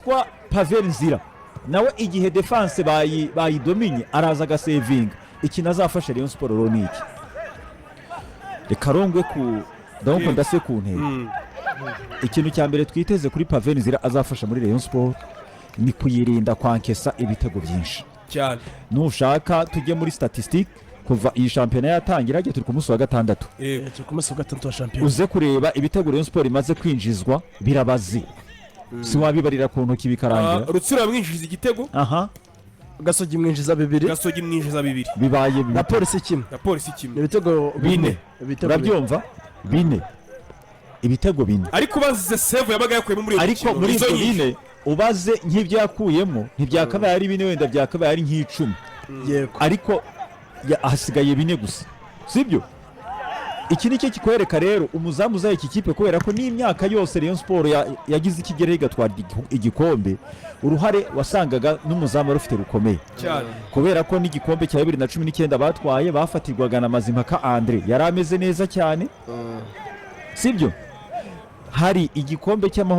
Kwa Pavel Nzira nawe, igihe défense bayidominye, araza agasevinga. Ikintu azafasha Rayon Sport rero ni iki? Reka rongwe ku ndabona ndase ku ntego. Ikintu cya mbere twiteze kuri Pavel Nzira azafasha muri Rayon Sport ni kuyirinda kwankesa ibitego byinshi. Nushaka tujye muri statistique kuva iyi shampiyona yatangira, hagiye turi ku munsi wa gatandatu. Turi ku munsi wa gatandatu wa shampiyona. Uze kureba ibitego Rayon Sport imaze kwinjizwa, birabaze, si wabibarira ku ntoki bikarangira. Rutsiro yamwinjiza igitego. Gasogi mwinjiza bibiri. Gasogi mwinjiza bibiri. Bibaye Na bibiri. Polisi kimwe. Na Polisi ni kimwe. Ibitego Bine. Ibitego bine. Urabyumva, bine, ibitego bine. Ariko ubaze save yabaga yakuyemo muri iyo Ariko mikino, muri nizo ibyo nyinshi. bine, ubaze nk'ibyo yakuyemo, ntibyakabaye ari bine, wenda byakabaye ari nk'icumi. Ariko hasigaye bine gusa, sibyo? Iki ni cyo kikwereka rero umuzamu uzaye iki kipe, kubera ko n'imyaka yose Rayon Sport yagize ikigeraho igatwara igikombe, uruhare wasangaga n'umuzamu wari ufite rukomeye. Kubera ko n'igikombe cya 2019 batwaye, bafatirwaga na Mazimpaka Andre, yari ameze neza cyane, sibyo? Hari igikombe cy'amahoro.